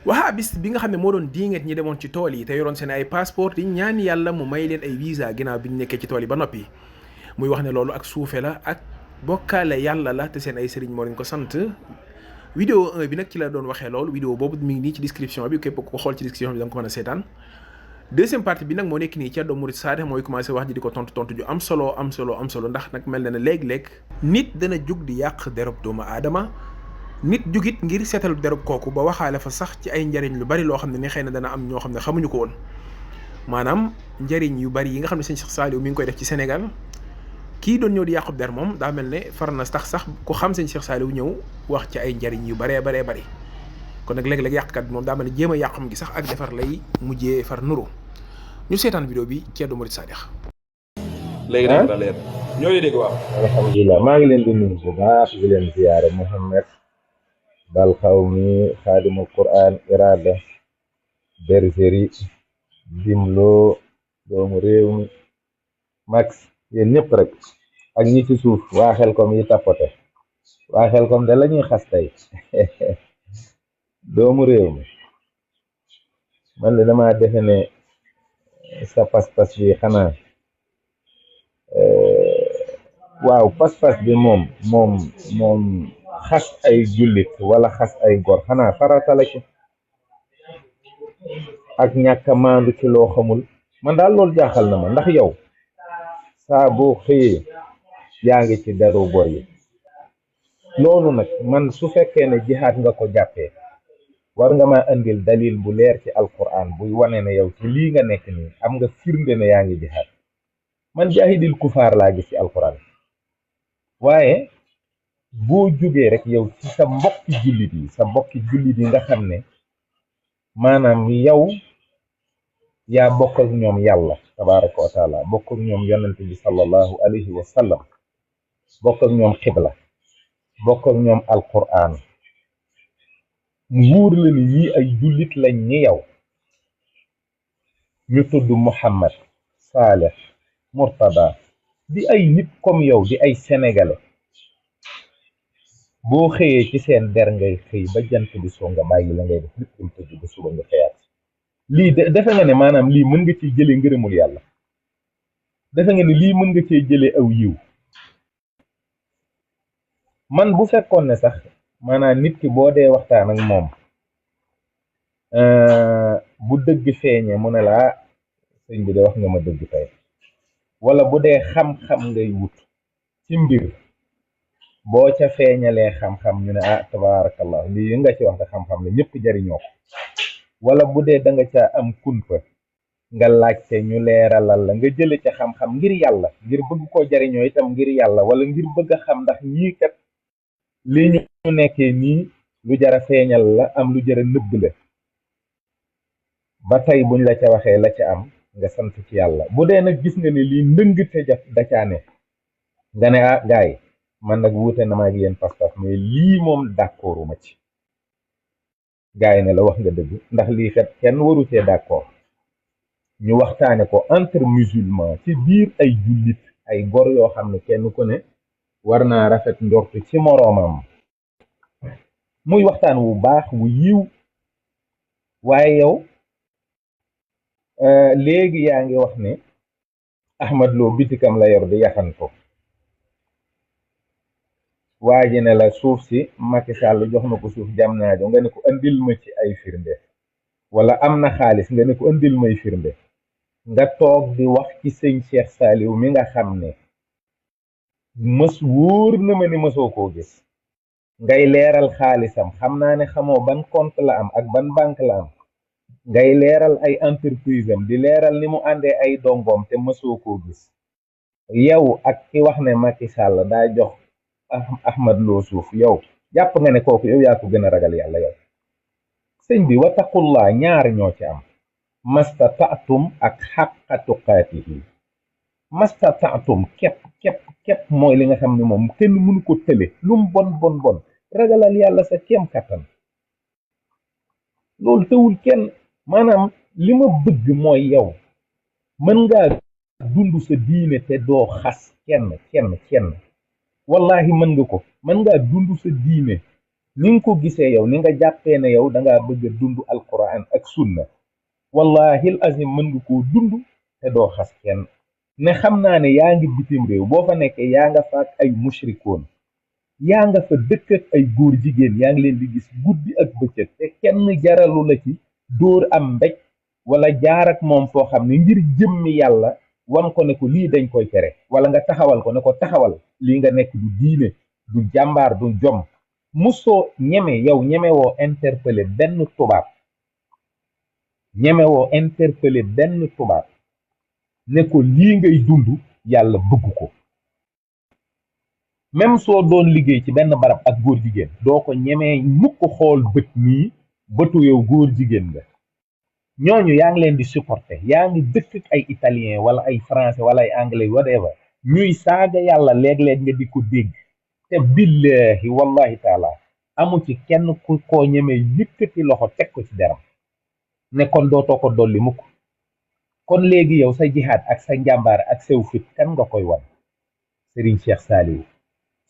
wahabist bi nga xam ne moo doon diinget ñi demoon ci tool yi te yoroon seen ay passeport di ñaan yàlla mu may leen ay visa ginnaaw bi ñu nekkee ci tool yi ba noppi muy wax ne loolu ak suufe la ak bokkaale yàlla la te seen ay sëriñ moo leen ko sant. vidéo 1 bi nag ci la doon waxee loolu vidéo boobu mi ngi nii ci description bi képp ko xool ci description bi da nga ko mën a seetaan. deuxième partie bi nag moo nekk nii Thierno Mouride Sadikh mooy commencé wax ji di ko tontu ju am solo ndax nag mel na ne léeg-léeg nit dana jug di yàq derub doomu aadama nit jugit ngir seetal derub kooku ba waxaale fa sax ci ay njariñ lu bari loo xam ne ni xëy na dana am ñoo xam ne xamuñu ko woon maanaam njariñ yu bari yi nga xam ne sëñ Cheikh Saliou mi ngi koy def ci Sénégal kii doon ñëw di yàqub der moom daa mel ne far na tax sax ku xam sëñ Cheikh Saliou ñëw wax ci ay njariñ yu baree bari kon nag léeg-léeg yàqkat bi moom daa mel ne jéem a yàqam gi sax ak defar lay mujjee far nuru ñu seetaan vidéo bi Thierno Mouride Sadikh. léegi nag la leer ñoo ngi dégg waaw. alhamdulilah maa ngi leen di nuyu bu baax di leen ziyaare Mouhamed Bal Xawmi xaadimul Quran irada bergerie dimloo doomu réew mi max yéen ñëpp rek ak ñi ci suuf waa Xelkom yi tapote waa Xelkom da la ñuy xas tey doomu réew mi man de dama defe ne sa pas-pas bi xanaa waaw pas-pas bi moom xas ay jullit wala xas ay gor xanaa farata la ci ak ñàkk a maandu ci loo xamul man daal loolu jaaxal na ma ndax yow saa boo xëyee yaa ngi ci deru gor yi loolu nag man su fekkee ne jihaad nga ko jàppee war nga ma indil dalil bu leer ci alquran buy wane ne yow ci lii nga nekk nii am nga firnde ne yaa ngi jihaad man jaahidil kufaar laa gis ci alquran waaye boo jógee rek yow ci sa mbokki jullit yi nga xam ne maanaam yow yaa bokk ak ñoom yàlla tabaraka wa taala bokk ak ñoom yonent bi sallallahu alayhi wa sallam bokk ak ñoom xibla bokk ak ñoom alquran mu wóor la ni ñii ay jullit lañ ni yow ñu tudd Muhammad Saleh Murtada di ay nit comme yow di ay sénégalais boo xëyee ci seen der ngay xëy ba jant bi soo nga bàyyi la ngay def lépp dem tëdd ba suba nga xëyaat lii defe nga ne maanaam lii mën nga ciy jëlee ngërëmul yàlla defe nga ne lii mën nga cee jëlee aw yiw man bu fekkoon ne sax maanaam nit ki boo dee waxtaan ak moom bu dëgg feeñee mu ne laa sëñ bi de wax nga ma dëgg tey wala bu dee xam-xam ngay wut ci mbir boo ca feeñalee xam-xam ñu ne ah tabaarakallah lii nga ci wax de xam-xam la ñëpp jariñoo ko wala bu dee da nga ca am kunfa nga laajte ñu leeralal la nga jële ca xam-xam ngir yàlla ngir bëgg koo jariñoo itam ngir yàlla wala ngir bëgg a xam ndax ñii kat li ñu nekkee nii lu jara feeñal la am lu jara nëbb la ba tey buñ la ca waxee la ca am nga sant ci yàlla bu dee nag gis nga ne lii ndëngte da caa ne nga ne ah gaay man nag wuute na ma ak yéen pas-pas mais lii moom d'accorduma ci gaay ne la wax nga dëgg ndax lii kat kenn waru cee d'accord ñu waxtaane ko entre musulman ci biir ay jullit ay gor yoo xam ne kenn ku ne war naa rafet njortu ci moroomam muy waxtaan wu baax wu yiw waaye yow léegi yaa ngi wax ne Ahmad Lo bitikam la yor di yaxantu waa ji ne la suuf si Macky Sall jox na ko suuf jam naajo nga ne ko andil ma ci ay firnde wala am na xaalis nga ne ko andil may firnde nga toog di wax ci sëñ Cheikh Saliou mi nga xam ne wóor na ma ni mësoo koo gis ngay leeral xaalisam xam naa ne xamoo ban compte la am ak ban banque la am ngay leeral ay entreprise am di leeral ni mu àndee ay dongoom te mësoo koo gis yow ak ki wax ne Macky Sall daa jox Ahmad Lo suuf yow jàpp nga ne kooku yow yaa ko gën a ragal yàlla yow sëñ bi wattaqullaa ñaar ñoo ci am mastataatum ak xaqa tuqaatihi mastataatum képp mooy li nga xam ne moom kenn mënu ko tële lu mu bon ragalal yàlla sa kéem kattan loolu tëwul kenn maanaam li ma bëgg mooy yow mën ngaa dund sa diine te doo xas kenn wallahi mën nga ko mën ngaa dund sa diine ni nga ko gisee yow ni nga jàppee ne yow da ngaa bëgg a dund alquran ak sunna wallahi al azim mën nga koo dund te doo xas kenn ne xam naa ne yaa ngi bitim réew boo fa nekkee yaa nga fa ak ay mushrikoon yaa nga fa dëkk ak ay góor jigéen yaa ngi leen di gis guddi ak bëccëg te kenn jaralu la ci dóor am mbéj wala jaar ak moom foo xam ne ngir jëmmi yàlla wan ko ne ko lii dañ koy tere wala nga taxawal ko ne ko taxawal lii nga nekk du diine du jàmbaar du jom musoo ñemewoo interpeller benn tubaab ñemewoo interpeller benn tubaab ne ko lii ngay dund yàlla bëgg ko même soo doon liggéey ci benn barab ak góor jigéen doo ko ñemee mukk xool bët nii bëtu yow góor jigéen nga ñooñu yaa ngi leen di supporter yaa ngi dëkk ak ay italien wala ay français wala ay anglais whatever ñuy saaga yàlla léeg-léeg nga di ko dégg te billahi wallahi taala amu ci kenn ku koo ñemee yëkkati loxo teg ko ci deram ne kon dootoo ko dolli mukk kon léegi yow sa jihaad ak sa njàmbaar ak sew fit kan nga koy wan Serigne Cheikh Saliou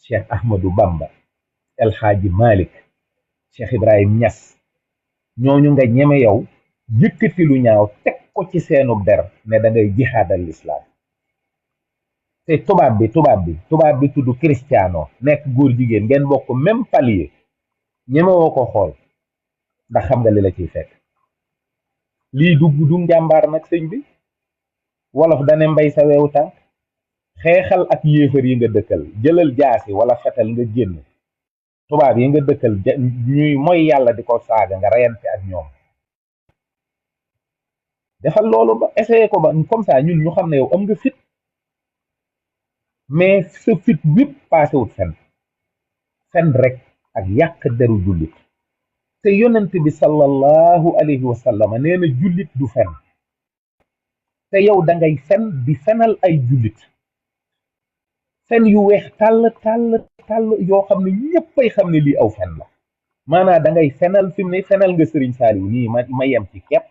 Cheikh Ahmadou Bamba El Hadji Malick Cheikh Ibrahim Niass ñooñu nga ñeme yow yëkkati lu ñaaw teg ko ci seenub der ne da ngay jihaadal lislaam te tubaab bi tudd Cristiano nekk góor jigéen ngeen bokk même palier ñemewoo ko xool ndax xam nga li la ciy fekk lii du njàmbaar nag sëñ bi wolof dane mbay sa weewu tànk xeexal ak yéefar yi nga dëkkal jëlal jaasi wala fetal nga génn tubaab yi nga dëkkal ñuy mooy yàlla di ko saaga nga reyante ak ñoom defal loolu ba essayé ko ba comme ça ñun ñu xam ne yow am nga fit mais sa fit wépp paasewut fen rek ak yàq deru jullit te yonent bi sallallahu alayhi wa sallam nee na jullit du fen te yow da ngay fen di fenal ay jullit fen yu weex tàll yoo xam ne ñëppay xam ne lii aw fen la maanaam da ngay fenal fi mu ne fenal nga sëriñ Saliou nii ma yem ci kepp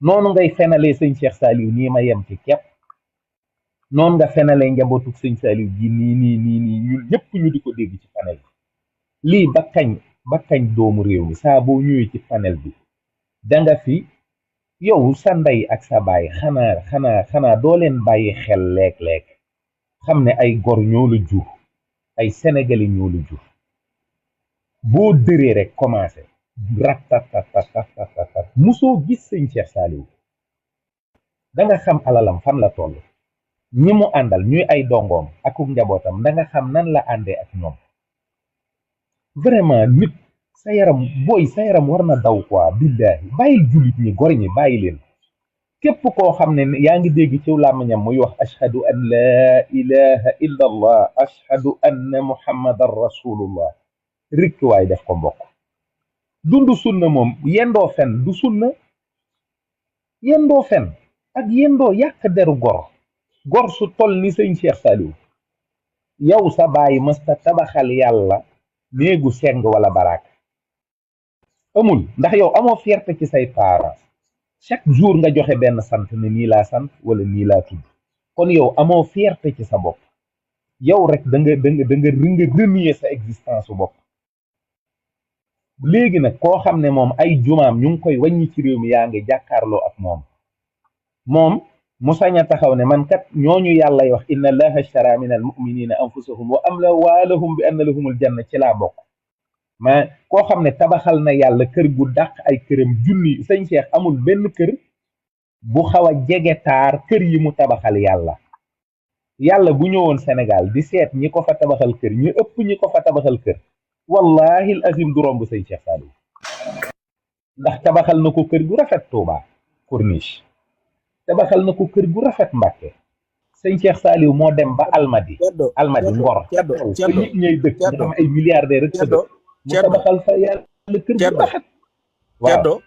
noonu ngay fenalee sëñ Cheikh Saliou nii ma yem ci kepp noonu nga fenalee njabootu sëñ Saliou ji nii ñun ñëpp ñu di ko dégg ci panel bi lii ba kañ doomu réew mi saa boo ñëwee ci panel bi danga fi yow sa ndey ak sa baay xanaa doo leen bàyyi xel léeg-léeg xam ne ay gor ñoo la jur ay sénégalais ñoo la jur boo dëree rek commencé ratatatatatatat musoo gis sëñ Cheikh Saliou danga xam alalam fan la toll ñi mu àndal ñuy ay dongoom akuk njabootam danga xam nan la àndee ak ñoom vraiment nit sa yaram war na daw quoi billahi bàyyil jullit ñi gor ñi bàyyi leen képp koo xam ne yaa ngi dégg ci làmmiñam muy wax ashhadu an laa ilaha illa allah ashhadu anna muhammadan rasulullah rikk waay def ko mbokk dund sunna moom yendoo fen du sunna yendoo fen ak yendoo yàq deru gor su toll ni sëñ Cheikh Saliou yow sa bàyyi mësta tabaxal yàlla néegu seng wala baraak amul ndax yow amoo fierté ci say parents chaque jour nga joxe benn sant ne nii laa sant wala nii laa tudd kon yow amoo fierté ci sa bopp yow rek da nga renier sa existence su bopp léegi nag koo xam ne moom ay jumaam ñu ngi koy wàññi ci réew mi yaa ngi jàkkaarloo ak moom mu sañ a taxaw ne man kat ñooñu yàllay wax inna allaha ashtara min al muminina anfusahum wa amwalahum bi anna lahumul janna ci laa bokk mais koo xam ne tabaxal na yàlla kër gu dàq ay këram junni sëñ Cheikh amul benn kër bu xaw a jege taar kër yi mu tabaxal yàlla bu ñëwoon Sénégal di seet ñi ko fa tabaxal kër ñu ëpp ñi ko fa tabaxal kër wallahi al azim du romb sëñ Cheikh Saliou ndax tabaxal na ko kër gu rafet Touba Corniche tabaxal na ko kër gu rafet Mbàkke sëñ Cheikh Saliou moo dem ba Almadi Ngor fa nit ñay dëkk nga xam ay milliardaire rek sa dëkk mu tabaxal fa yàlla kër gu rafet waaw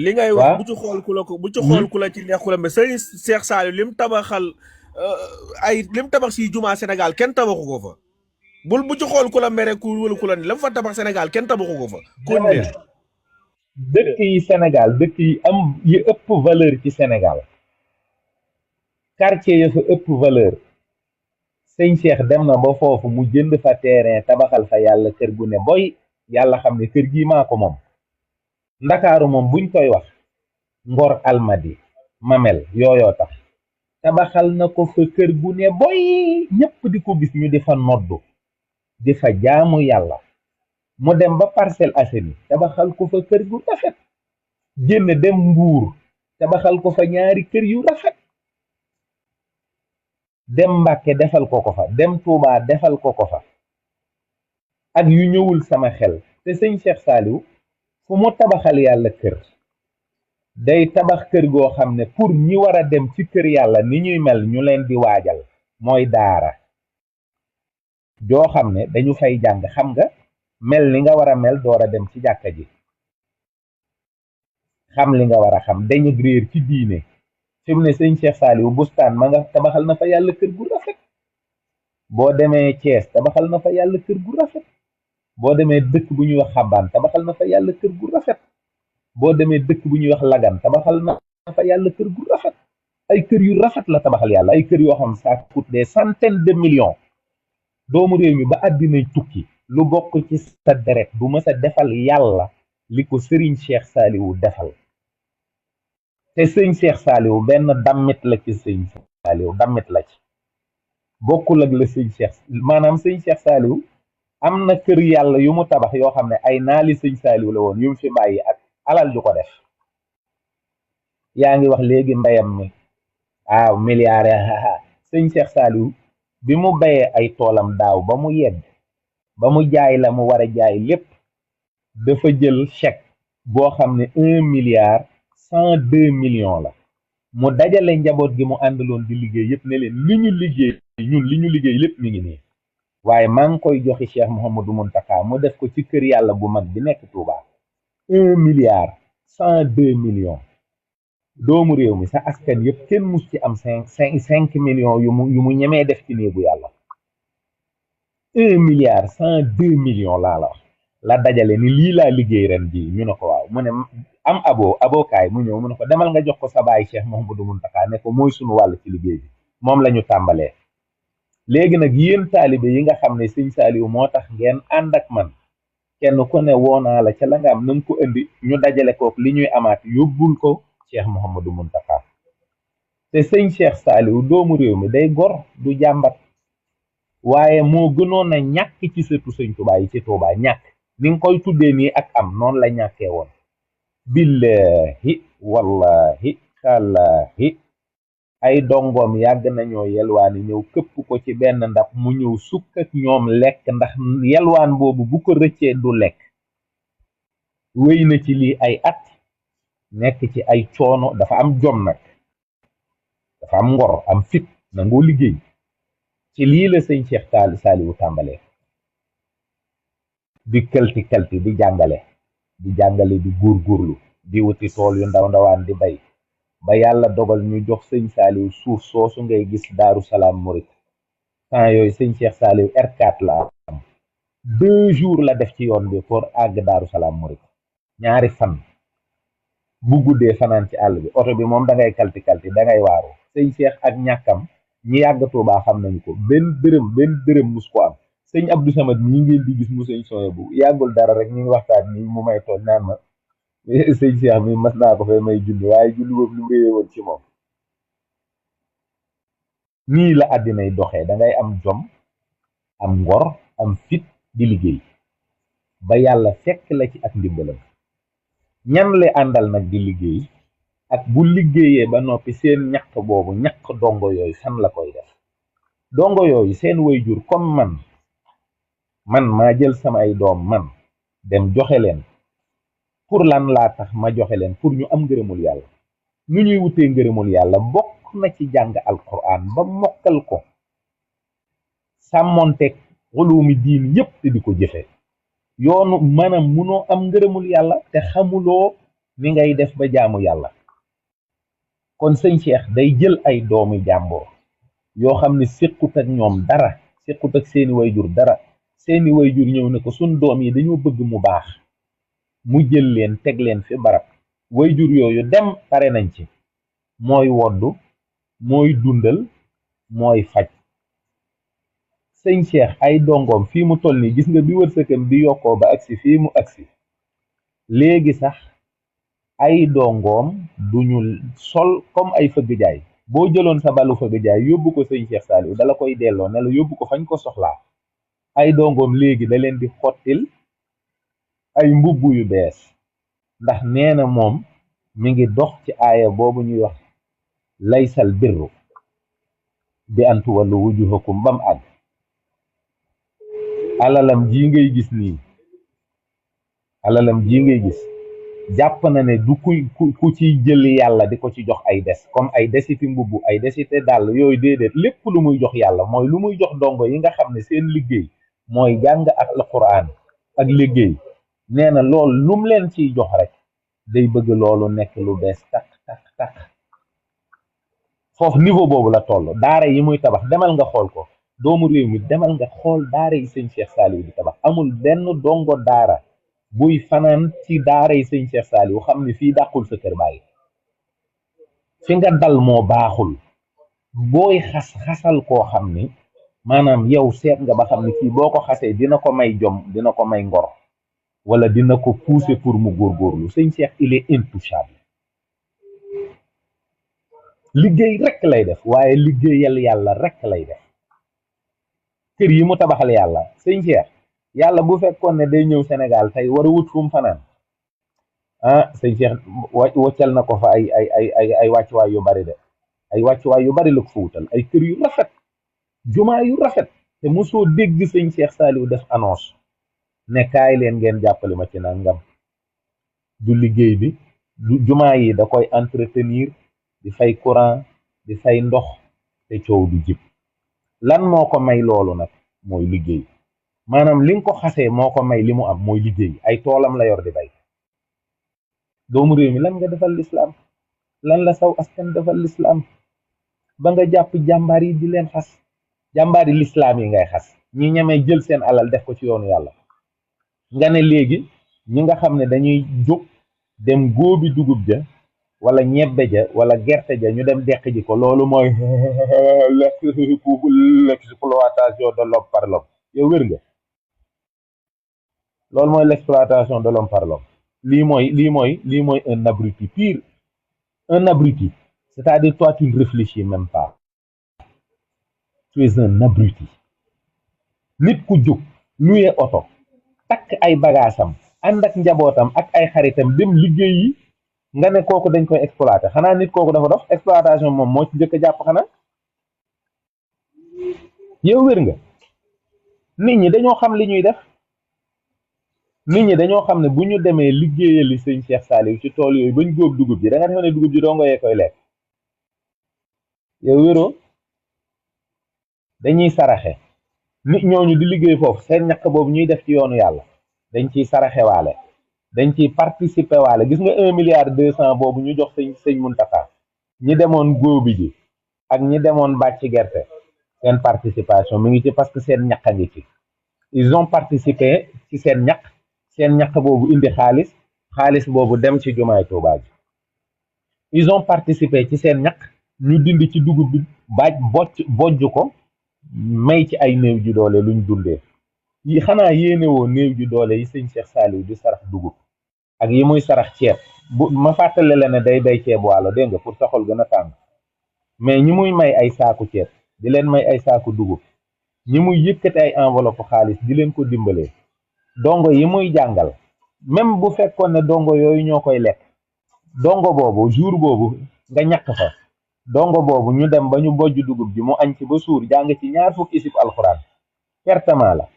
li ngay wax bu ci xool ku la ci neexu la mais sëñ Cheikh Saliou lim tabaxal lim tabax si jumaa Sénégal kenn tabaxu ko fa bu ci xool ku la mere wala ku la ni lam fa tabax Sénégal kenn tabaxu ko fa kon ne dëkk yi Sénégal dëkk yi am yi ëpp valeur ci Sénégal quartier ya fa ëpp valeur sëñ Cheikh dem na ba foofu mu jënd fa terrain tabaxal fa yàlla kër gu ne boy yàlla xam ne kër gii maa ko moom. Ndakaaru moom buñ koy wax Ngor Almadi Mamel yooyoo tax tabaxal na ko fa kër gu ne boy ñépp di ko gis ñu di fa noddu di fa jaamu yàlla. mu dem ba Parcelles Assainies tabaxal ko fa kër gu rafet, génn dem Mbuur tabaxal ko fa ñaari kër yu rafet, dem Mbàkke defal ko ko fa, dem Tuubaa defal ko ko fa, ak yu ñëwul sama xel. te sëñ Cheikh Saliou fu mu tabaxal yàlla kër day tabax kër goo xam ne pour ñi war a dem ci kër yàlla ni ñuy mel ñu leen di waajal, mooy daara joo xam ne dañu fay jàng, xam nga mel ni nga war a mel door a dem ci jàkka ji, xam li nga war a xam, dañu réer ci diine. fi mu ne sëñ Cheikh Saliou bustaan ma nga tabaxal na fa yàlla kër gu rafet. boo demee Thiès tabaxal na fa yàlla kër gu rafet. boo demee dëkk bu ñuy wax xabaan tabaxal na fa yàlla kër gu rafet. boo demee dëkk bu ñuy wax lagan tabaxal na fa yàlla kër gu rafet. ay kër yu rafet la tabaxal yàlla, ay kër yoo xam ça coûte des centaines de millions. doomu réew mi ba àddinay tukki lu bokk ci sa deret du mës a defal yàlla li ko sëriñ Cheikh Saliou defal. te sëñ Cheikh Saliou benn dammit la ci sëñ Saliou, dammit la ci, bokkul ak la sëñ Cheikh. maanaam sëñ Cheikh Saliou am na kër yàlla yu mu tabax yoo xam ne ay naali sëñ Saliou la woon yu mu fi bàyyi ak alal ju ko def. yaa ngi wax léegi mbayam mi waaw milliards sëñ Cheikh Saliou bi mu bayee ay toolam daaw ba mu yegg ba mu jaay la mu war a jaay lépp, dafa jël chèque boo xam ne 1,102 millions la. mu dajale njaboot gi mu àndaloon di liggéey yépp ne leen li ñu liggéey ñun li ñu liggéey lépp mi ngi nii, waaye maa ngi koy joxi Cheikh Mouhamadou Mountakha mu def ko ci kër yàlla bu mag bi nekk Touba. 1,102 millions. doomu réew mi sa askan yëpp kenn mus ci am 5 millions yu mu ñemee def ci néegu yàlla. 1,102 millions laa la wax la dajale ni lii laa liggéey ren bii. ñu ne ko waaw, mu ne am abokaay mu ñëw mu ne ko demal nga jox ko sa baay Cheikh Mouhamadou Mountakha ne ko mooy sunu wàll ci liggéey bi, moom la ñu tàmbalee. léegi nag yéen taalibe yi nga xam ne sëñ Saliou moo tax ngeen ànd ak man, kenn ku ne woonaa la ca la nga am na nga ko indi, ñu dajale kook li ñuy amaat yóbbul ko Cheikh Mouhamadou Mountakha. te sëñ Cheikh Saliou doomu réew mi day gor du jàmbat, waaye moo gënoon a ñàkk ci sëtu sëñ Touba yi ci Touba. ñàkk ni nga koy tuddee nii ak am noonu la ñàkkee woon. billahi wallahi xalahi ay dongoom yàgg nañoo yelwaani ñëw këpp ko ci benn ndab mu ñëw sukk ak ñoom lekk, ndax yelwaan boobu bu ko rëccee du lekk. wéy na ci lii ay at, nekk ci ay coono, dafa am jom nag, dafa am ngor, am fit, nangoo liggéey. ci lii la sëñ Cheikh Saliou tàmbalee di kalti di jàngale di góorgóorlu di wuti tool yu ndaw ndawaan di bay, ba yàlla dogal ñu jox sëñ Saliou suuf soosu ngay gis Daaru Salaam Murit. temps yooyu sëñ Cheikh Saliou R4 la am, 2 jours la def ci yoon bi pour àgg Daaru Salaam Murit. 2 fan bu guddee fanaan ci àll bi, oto bi moom da ngay kalti da ngay waaru. sëñ Cheikh ak ñàkkam ñi yàgg Tuubaa xam nañu ko, benn dërëm mus ko am. sëñ Abdou Samad ñi ngeen di gis mu sëñ Soye bu yàggul dara rek ñu ngi waxtaan nii mu may toog naan ma sëñ Cheikh mi mas naa ko fay may julli, waaye julli boobu lu réyee woon ci moom. nii la àddinay doxee, dangay am jom, am ngor, am fit di liggéey ba yàlla fekk la ci ak ndimbalam. ñan la àndal nag di liggéey, ak bu liggéeyee ba noppi seen ñaq boobu, ñaq dongo yooyu fan la koy def. dongo yooyu seen waajur comme man maa jël sama ay doom man dem joxe leen. pour lan laa tax ma joxe leen? pour ñu am ngërëmul yàlla. nu ñuy wutee ngërëmul yàlla bokk na ci jàng alquran ba mokkal ko, sàmmonteeg ulumi diin yépp te di ko jëfe. yoonu maanaam munoo am ngërëmul yàlla te xamuloo ni ngay def ba jaamu yàlla. kon sëñ Cheikh day jël ay doomi jàmboo yoo xam ne séqut ak ñoom dara, séqut ak seeni wayjur dara. seeni wayjur ñëw ne ko sun doom yi dañoo bëgg mu baax, mu jël leen teg leen fi barab. wayjur yooyu dem pare nañ ci, mooy woddu, mooy dundal, mooy faj. sëñ Cheikh ay dongoom fii mu toll nii gis nga bi wërsëgam di yokkoo ba agsi fii mu agsi léegi sax ay dongoom duñu sol comme ay fëgg jaay boo jëloon sa balu fëgg jaay yóbbu ko sëñ Cheikh Saliou dala koy delloo ne la yóbbu ko fañ ko soxlaa ay dongoom léegi da leen di xottil ay mbubb yu bees ndax nee na moom mi ngi dox ci aaya boobu ñuy wax laysal birru bi an tuwallu wujuhakum bam àgg alalam ji ngay gis nii alalam ji ngay gis jàpp na ne du ku ciy jël yàlla di ko ci jox ay des comme ay desiti mbubb ay desiti dàll yooyu déedéet lépp lu muy jox yàlla mooy lu muy jox dongo yi nga xam ne seen liggéey mooy jàng ak alquran ak liggéey nee na loolu lum leen ciy jox rek day bëgg loolu nekk lu bees tak foofu niveau boobu la toll daara yi muy tabax demal nga xool ko doomu réew mi demal nga xool daara yi sëñ Cheikh Saliou di tabax amul benn dongo daara buy fanaan ci daara yi sëñ Cheikh Saliou xam ne fii dàqul sa kër bàyyi fi nga dal moo baaxul booy xasal koo xam ni maanaam yow seet nga ba xam ne kii boo ko xasee dina ko may jom dina ko may ngor wala dina ko pousser pour mu góorgóorlu sëñ Cheikh il est intouchable liggéey rek lay def waaye liggéeyal yàlla rek lay def kër yi mu tabaxal yàlla sëñ Cheikh yàlla bu fekkoon ne day ñëw Sénégal tey war a wut fu mu fanaan ah sëñ Cheikh waccal na ko fa ay wàccuwaay yu bari de ay wàccuwaay yu bari la ko fa wutal ay kër yu rafet jumaa yu rafet te mosoo dégg sëñ Cheikh Saliou def annonce ne kaay leen ngeen jàppale ma ci nangam du liggéey bi du jumaa yi da koy entretenir di fay courant di fay ndox te coow du jib lan moo ko may loolu nag mooy liggéey maanaam li nga ko xasee moo ko may li mu am mooy liggéey ay toolam la yor di bay doomu réew mi lan nga defal lislaam lan la saw askan defal lislaam ba nga jàpp jàmbaar yi di leen xas jàmbaar yi lislaam yi ngay xas ñi ñemee jël seen alal def ko ci yoonu yàlla nga ne léegi ñi nga xam ne dañuy jóg dem góobi dugub ja wala ñebbe ja wala gerte ja ñu dem deq ji ko loolu mooy l'exploitation de l'homme par l'homme yow wér nga loolu mooy l'exploitation de l'homme par l'homme lii mooy un abruti pire un abruti c'est-à-dire toi tu ne réfléchis même pas tu es un abruti nit ku jóg luye oto takk ay bagaasam ànd ak njabootam ak ay xaritam dem liggéey yi nga ne kooku dañ koy exploité xanaa nit kooku dafa dof exploitation moom moo ci njëkk a jàpp xanaa yow wér nga nit ñi dañoo xam li ñuy def nit ñi dañoo xam ne bu ñu demee liggéeyali sëñ Cheikh Saliou ci tool yooyu bañ góob dugub ji da nga defe ne dugub ji doo nga yee koy lekk yow wéroo dañuy saraxe nit ñooñu di liggéey foofu seen ñaq boobu ñuy def ci yoonu yàlla dañ ciy saraxe waale dañ ciy participer waale gis nga 1,2 milliard boobu ñu jox sëñ Mountakha ñi demoon góobi ji ak ñi demoon bàcc gerte seen participation mi ngi ci parce que seen ñaq a ngi ci ils ont participé ci seen ñaq boobu indi xaalis boobu dem ci jumaay Tuubaa ji ils ont participé ci seen ñaq ñu dindi ci dugub bi bojj ko may ci ay néew ji doole luñ dundee yi xanaa yéene woo néew ji doole yi sëñ Cheikh Saliou di sarax dugub ak yi muy sarax ceeb bu ma fàttale la ne day bay ceeb waalo dégg nga pour sa xol gën a tàng mais ñi muy may ay saaku ceeb di leen may ay saaku dugub ñi muy yëkkati ay enveloppe xaalis di leen ko dimbalee dongo yi muy jàngal même bu fekkoon ne dongo yooyu ñoo koy lekk dongo boobu jour boobu nga ñàkk fa dongo boobu ñu dem ba ñu bojj dugub ji mu añ ci ba suur jàng ci 20 isib alxuraan pertement la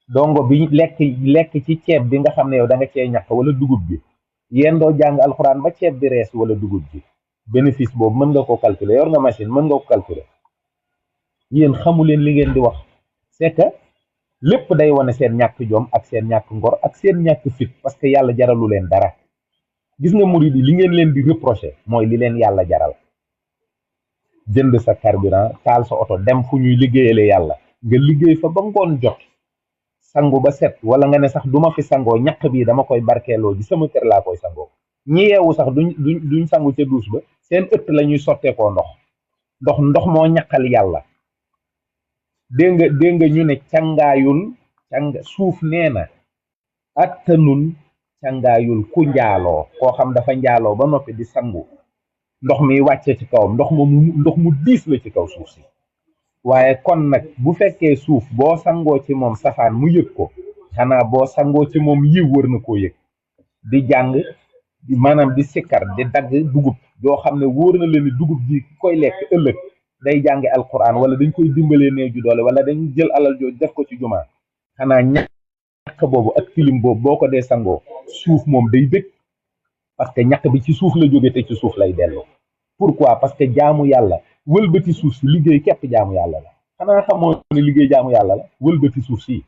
dongo bi lekk ci ceeb bi nga xam ne yow da nga cee ñàkk wala dugub bi yéen doo jàng alxuraan ba ceeb bi rees wala dugub ji bénéfice boobu mën nga ko calculer yor nga machine mën nga ko calculer yéen xamu leen li ngeen di wax c'est que lépp day wane seen ñàkk jom ak seen ñàkk ngor ak seen ñàkk fit parce que yàlla jaralu leen dara gis nga murid yi li ngeen leen di reprocher mooy li leen yàlla jaral jënd sa carburant taal sa oto dem fu ñuy liggéeyale yàlla nga liggéey fa ba ngoon jot sangu ba set wala nga ne sax duma fi sangoo ñaq bii dama koy barkeeloo ji sama kër laa koy sangoo ñi yeewu sax duñ sangu ca duus ba seen ëtt la ñuy sotteekoo ndox moo ñaqal yàlla dégg nga ñu ne suuf nee na attanul cangaayul ku njaaloo koo xam dafa njaaloo ba noppi di sangu ndox mi wàcce ci kawam ndox mu diis la ci kaw suuf si waaye kon nag bu fekkee suuf boo sangoo ci moom safaan mu yëg ko xanaa boo sangoo ci moom yiw wër na koo yëg di jàng maanaam di sikkar di dagg dugub doo xam ne wóor na leen ni dugub ji koy lekk ëllëg day jànge alquran wala dañ koy dimbalee néew ju doole wala dañ jël alal jooju def ko ci jumaa xanaa ñàkk boobu ak tilim boobu boo ko dee sangoo suuf moom day bëgg parce que ñàkk bi ci suuf la jóge te ci suuf lay dellu pourquoi parce que jaamu yàlla wëlbati suuf si liggéey képp jaamu yàlla la xanaa xamoo ne liggéey jaamu yàlla la wëlbati suuf si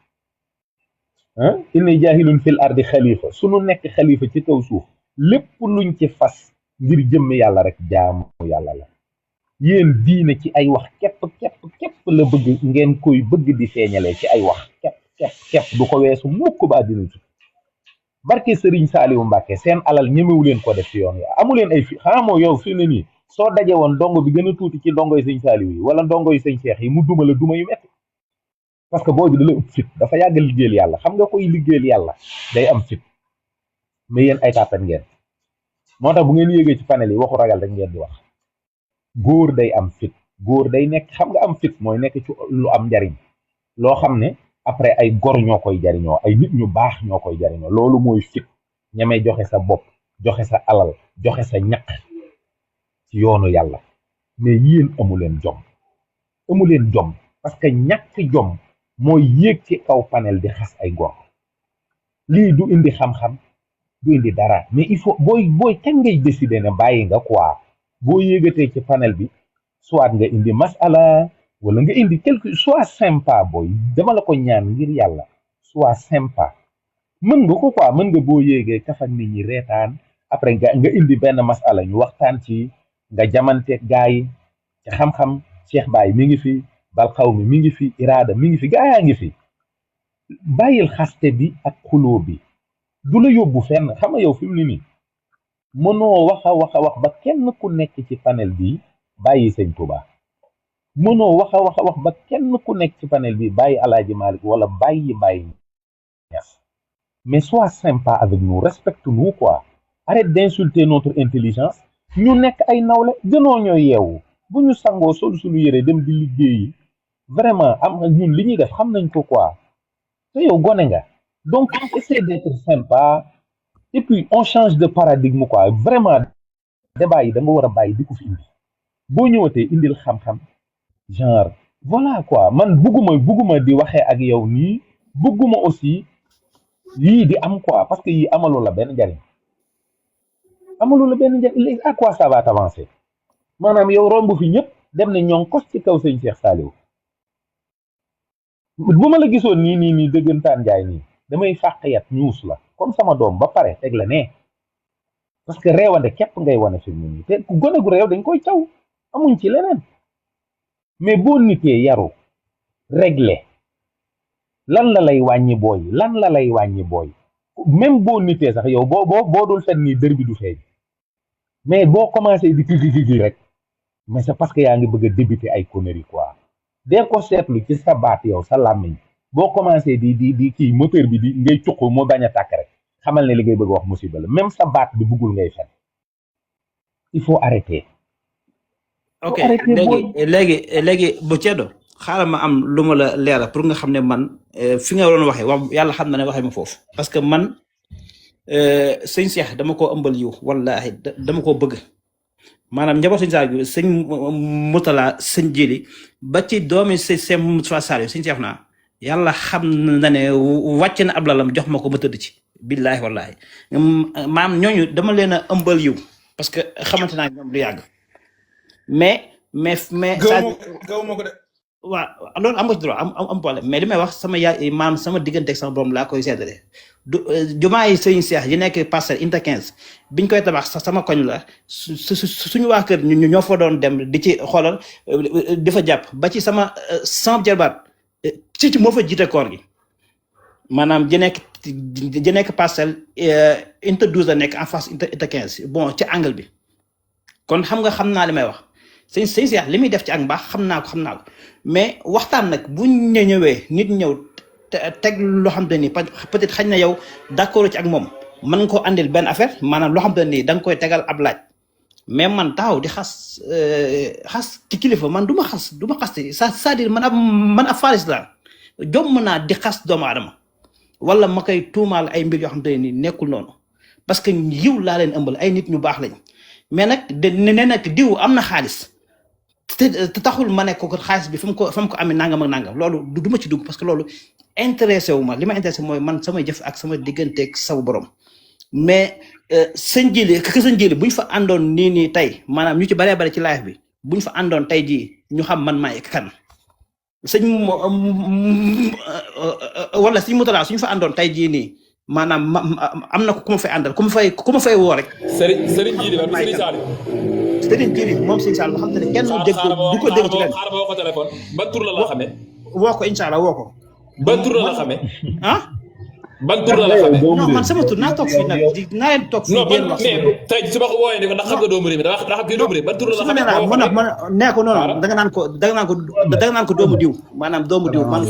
inni jaahilun fil ardi xalifa sunu nekk xalifa ci kaw suuf lépp luñ ci fas ngir jëmm yàlla rek jaamu yàlla la yéen diine ci ay wax képp la bëgg ngeen koy bëgg di feeñalee ci ay wax képp du ko weesu mukk ba àddina tukki barke Sëriñ Saaliwu Mbàkke seen alal ñemewu leen ko def ci yoon ya amu leen ay fi xamoo yow fi ne nii soo daje woon ndongo bi gën a tuuti ci ndongoy sëñ Saaliw yi wala ndongoy sëñ Cheikh yi mu duma la duma yu metti parce que boobu da la ëpp fit dafa yàgg liggéeyal yàlla xam nga koy liggéeyal yàlla day am fit mais yéen ay tàppat ngeen moo tax bu ngeen yéegee ci panel yi waxu ragal rek ngeen di wax góor day am fit góor day nekk xam nga am fit mooy nekk ci lu am njariñ loo xam ne après ay gor ñoo koy jariñoo ay nit ñu baax ñoo koy jariñoo loolu mooy fit ñamee joxe sa bopp joxe sa alal joxe sa ñaq ci yoonu yàlla mais yéen amu leen jom parce que ñàkk jom mooy yéeg ci kaw panel di xas ay gor lii du indi xam-xam du indi dara mais il faut booy kañ ngay décider ne bàyyi nga quoi boo yéegatee ci panel bi soit nga indi masala wala nga indi quelque soit sympa booy dama la ko ñaan ngir yàlla soit sympa mën nga ko quoi mën nga boo yéegee kafak nit ñi reetaan après nga indi benn masala ñu waxtaan ci nga jamanteeg gaa yi ci xam-xam Cheikh Baye mi ngi fi balxaw mi ngi fi iraada mi ngi fi gaa yaa ngi fi bàyyil xaste bi ak xuloo bi du la yóbbu fenn xam nga yow fi mu ne nii mënoo wax a wax ba kenn ku nekk ci panel bi bàyyi sëñ Touba mënoo wax a wax ba kenn ku nekk ci panel bi bàyyi Alaaji Malick wala bàyyi Niass mais sois sympa avec nous respecte-nous quoi arrête d'insulter notre intelligence ñu nekk ay nawle gënoo ñooy yeewu bu ñu sangoo sol suñu yére dem di liggéeyi vraiment am ñun li ñuy def xam nañ ko quoi te yow gone nga donc essaie d'être sympa et puis on change de paradigme quoi vraiment débat yi da nga war a bàyyi di ko fi indi boo ñëwatee indil xam-xam genre voilà quoi man bugguma di waxee ak yow nii bugguma aussi yii di am quoi parce que yii amalu la benn njariñ léegi à quoi ça va t'avancer maanaam yow romb fi ñëpp dem ne ñoo kos ci kaw sëñ Cheikh Saliou bu ma la gisoon nii dëggantaan njaay nii damay fàqyat ñuus la comme sama doom ba pare teg la ne parce que réewande képp ngay wane fi mu nii te ku gone gu réew dañ koy caw amuñ ci leneen mais boo nitee yaru réglé lan la lay wàññi booy même boo nitee sax yow boo dul fen nii dër bi du feeñ mais boo commencé di kii rek mais c'est parce que yaa ngi bëgg a débuter ay conneries quoi dee ko seetlu ci sa baat yow sa làmmiñ boo commencé di kii moteur bi di ngay cuq moo bañ a tàkk rek xamal ne li ngay bëgg wax musiba la même sa baat bi bëggul ngay fen il faut arrêter. ok léegi bu ceddo xaaral ma am lu ma la leeral pour nga xam ne man fi nga doon waxee wax yàlla xam na ne waxee ma foofu parce que man sëñ Cheikh dama koo ëmbal yiw wallahi dama koo bëgg maanaam njaboot sëñ Saliou sëñ Moutala sëñ Jili ba ci doomi sëñ Moustapha Saliou sëñ Cheikh naa yàlla xam na ne wàcc na ab lalam jox ma ko ma tëdd ci billahi wallahi maam ñooñu dama leen a ëmbal yiw parce que xamante naa ñoom du yàgg mais gaw ma ko de waaw loolu am nga ci droit am problème mais li may wax sama yaay maam sama digganteeg sama borom laa koy seetale jumaa yi sëñ Cheikh yi nekk Parcelles Unité 15 biñ koy tabax sax sama koñ la suñu waa kër ñu ñoo fa doon dem di ci xoolal di fa jàpp ba ci sama jarbaat ci moo fa jiite koor gi maanaam ji nekk Parcelles Unité 12 la nekk en face Unité 15 bon ci angle bi kon xam naa li may wax sëñ Cheikh li muy def ci ak mbaax xam naa ko mais waxtaan nag bu ñu ñëwee nit ñëw teg loo xam te ni peut-être xañ na yow d'accord ci ak moom mën nga ko andil benn affaire maanaam loo xam te ni da nga koy tegal ab laaj mais man taxaw di xas ci kilifa man du ma xas c'est-à-dire man ab faris la jomm naa di xas doomu aadama wala ma koy tuumaal ay mbir yoo xam te ni nekkul noonu parce que yiw laa leen ëmbal ay nit ñu baax lañ mais nag ne nag diw am na xaalis te taxul ma ne ko xaalis bi fa mu ko amee nangam ak nangam loolu du ma ci dugg parce que loolu intéressé wu ma li ma intéressé mooy man sama jëf ak sama digganteeg saw borom mais sëñ Jili bu ñu fa àndoon nii tey maanaam ñu ci baree bari ci live bi bu ñu fa àndoon tey jii ñu xam man maay kan sëñ wala sëñ Moutala suñu fa àndoon tey jii nii maanaam am na ku ma fay àndal ku ma fay woo rek. Serigne Jili wala Serigne Saliou. Serigne Jili moom Serigne Saliou xam te ne kenn du ko dégg ci leen. xaaral ma woo ko téléphone ban tur la xamee. woo ko incha allah woo ko. ban tur la xamee. ah. ban tur la xamee. non man sama tur naa toog fii nag naa leen toog fii. non mais tey su ma ko wooyee ne ko ndax xam nga doomu réew mi ndax xam nga doomu réew ban tur la xamee. nee ko noonu da nga naan ko doomu diw maanaam doomu diw man.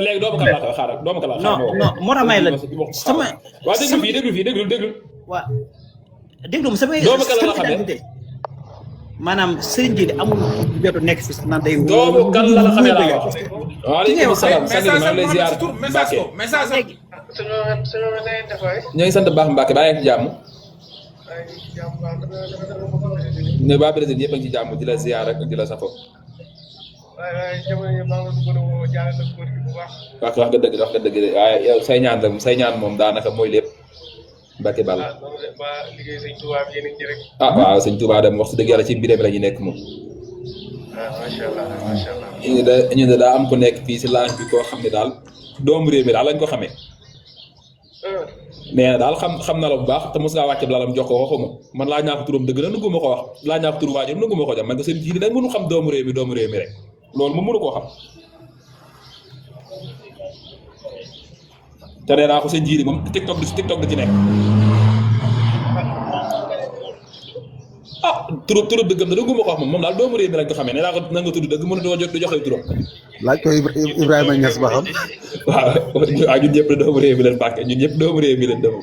léegi doomu kan laa koy xaaral doomu kan laa xaaral. non moo tax may la sama. waaw déglu fii déglu. waaw déglu ma samay. doomu kan la xamee. maanaam sëriñ ji amul jotu nekk fi naan day. doomu kan la xamee laa wax. waaleykum salaam sant bi maa ngi lay ziar Mbacke. ñu ngi sant baax Mbacke baa ngi ci jàmm. ne waa président yëpp a ngi ci jàmm di la ziar rek di la safo. wax nga dëgg waaye yow say ñaan moom daanaka mooy lépp Mbacke Ball. ah waaw sëñ Touba dem wax dëgg yàlla ci mbiram la ñu nekk moom. macha allah. ñu ne daa am ku nekk fii si laaj bi koo xam ne daal doomu réew mi daal lañ ko xamee. nee na daal xam na la bu baax te mos ngaa wàcce lalam jox ko waxuma man laaj naa ko turam dëgg la nangu ma ko wax laaj naa ko turu waajur nangu ma ko jam man ko seen ji nag mënu xam doomu réew mi rek loolu moom mënu koo xam. te nee naa ko seen ji moom TikTok da ci nekk. turu dëggam da nangu ma ko wax moom daal doomu réew mi lañ ko xamee nee naa ko na nga tudd dëgg mënut a jot du joxe turam. laaj ko Ibrahima Niass ba xam. waaw ñun ñëpp doomu réew mi leen bàkke ñun ñëpp doomu réew mi leen dem.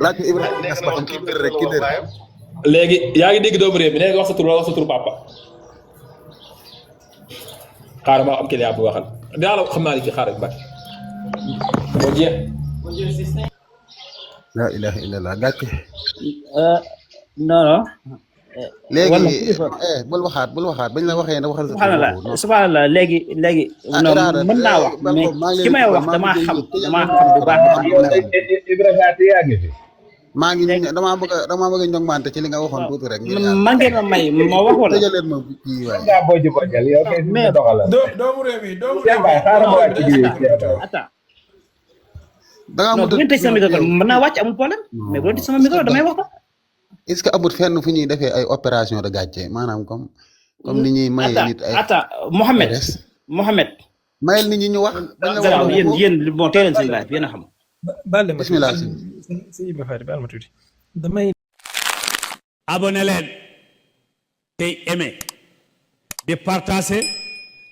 laaj ko Ibrahima Niass ba xam kii rek kii dër. léegi yaa ngi dégg doomu réew mi nee nga wax sa tur wala wax sa tur papa. xaaral maa am client bu waxal dinaa la xam naa ni ci xaaral Mbacke. moo jeex. la ilaha illallah gàcce. non. léegi bul waxaat bañ la waxee ne waxal sa. subhanallah léegi. non mën naa wax mais ki may wax damaa xam bu baax. Ibrahima yaa ngi fi. maa ngi damaa bëgg a ñoŋmante ci li nga waxoon tuuti rek. man ngeen ma may ma wax wala. tëjaleen ma kii waay. ngaa boo jubal yow kay si doxalal. doomu réew mi xaaral ma wàcc bi. attends. da ngaa non bu ngeen tëj sama micro mën naa wàcc amul problème mais bu ngeen tëj sama micro damay wax. est-ce que amul fenn fu ñuy defee ay opération de gàcce maanaam comme ni ñuy maye nit ay. attends Mohamed. mayel nit ñi ñu wax. bañ la wax yéen bon teel leen seen live yéen a xam. bismillah ma tuuti damay. abonné leen tey aimé di partager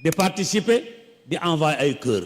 di participer di envoyer ay cœur.